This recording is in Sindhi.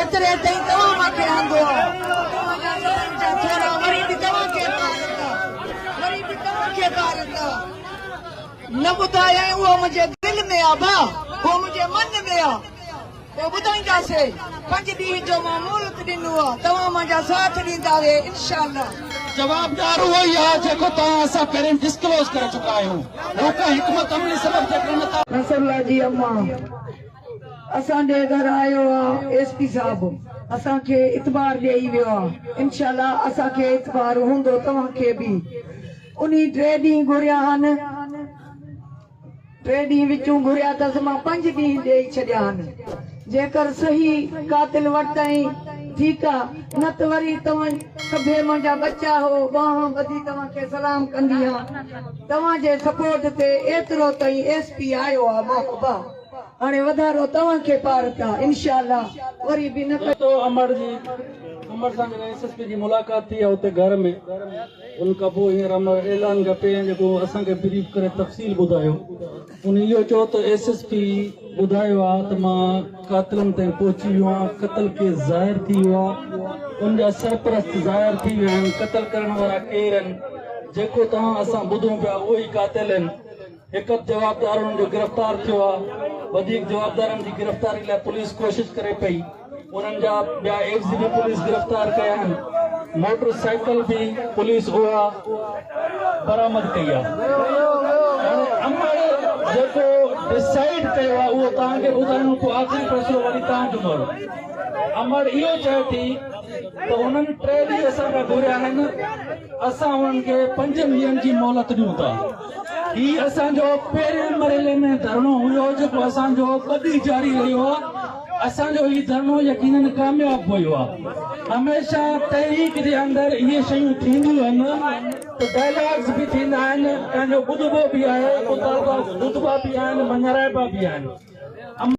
ايتري تائين توهان مان کي آندو آ. توهان جا سڀن جا ٿورا وري به توهان کي پارت آ. وري به توهان کي پارت آ. نه ٻڌايائين اهو منهنجي دل ۾ آ ڀاء اهو منهنجي من ۾ آ. پوء ٻڌائينداسي. پنج ڏينهن جو مان مهلت ڏنو آ. توهان منهنجا ساٿ ڏيندا وي انشاء الله. جوابدار اهو ئي آ جيڪو توهان اسان پهرين ڊسڪلوز ڪري چڪا آهيون. هو ڪنهن حڪمت عملي سبب جيڪڏهن نه ٿا. نصرالله جي اما اسان جي گهر آيو آ ايس پي صاحب اسان کي اعتبار ڏيئي ويو آ انشاء الله اسان کي اعتبار هوندو توهان کي به انهي ٽي ڏينهن گهريا هن ٽي ڏينهن وچون گهريا اٿس مان پنج ڏينهن ڏيئي ڇڏيا هن جيڪر صحيح قاتل ورتائين ٺيڪ آ نه ته وري توهان سڀيئي منهنجا ٻچا هو ٻانهن ٻڌي توهان کي سلام ڪندي هان توهان جي سپورٽ تي ايترو تائين ايس پي آيو آ محبا هاڻي وڌارو توهان کي پارت آ انشاء الله وري به نه دوستو امڙ جي امڙ سان جڏهن ايس ايس پي جي ملاقات ٿي آ اتي گهر ۾ ان کان پوء هينئر امڙ اعلان کان پهريان جيڪو اسان کي بريف ڪري تفصيل ٻڌايو ان اهو چيو ته ايس ايس پي ٻڌايو آ ته مان قاتلن تائين پهچي ويو آهيان قتل ڪيس ظاهر ٿي ويو آ ان جا سرپرست ظاهر ٿي ويا آهن قتل ڪرڻ وارا ڪير آهن جيڪو توهان اسان ٻڌون پيا اهي ئي قاتل آهن هڪ جوابدار انهن جو گرفتار ٿيو آهي، وڌيڪ جوابدارن جي گرفتاري لاء پوليس ڪوشش ڪري پئي، انهن جا ٻيا عيوضي به پوليس گرفتار ڪيا آهن، موٽر سائيڪل به پوليس اها برآمد ڪئي آهي. هاڻي امڙ جيڪو ڊسائيڊ ڪيو آهي اهو توهان کي ٻڌائڻو پوء آخري فيصلو وري توهان جو مهر. امڙ اهو چئي ٿي ته هنن ٽي ڏينهن اسان کان گهريا آهن، اسان انهن کي پنجن ڏينهن جي مهلت ڏيون ٿا. هي اسان جو پهرين مرحلي ۾ ڌرڻو هيو جيڪو اسان جو ٻه ڏينهن جاري رهيو آهي. اسان جو هي ڌرڻو يقينن ڪامياب ويو آهي. هميشه تحريڪ جي اندر اهي شيون ٿينديون آهن ته ڊائلاگز به ٿيندا آهن، ڪنهن جو ٻڌبو به آهي، مطالبا ٻڌبا به آهن، مڃرائبا به آهن.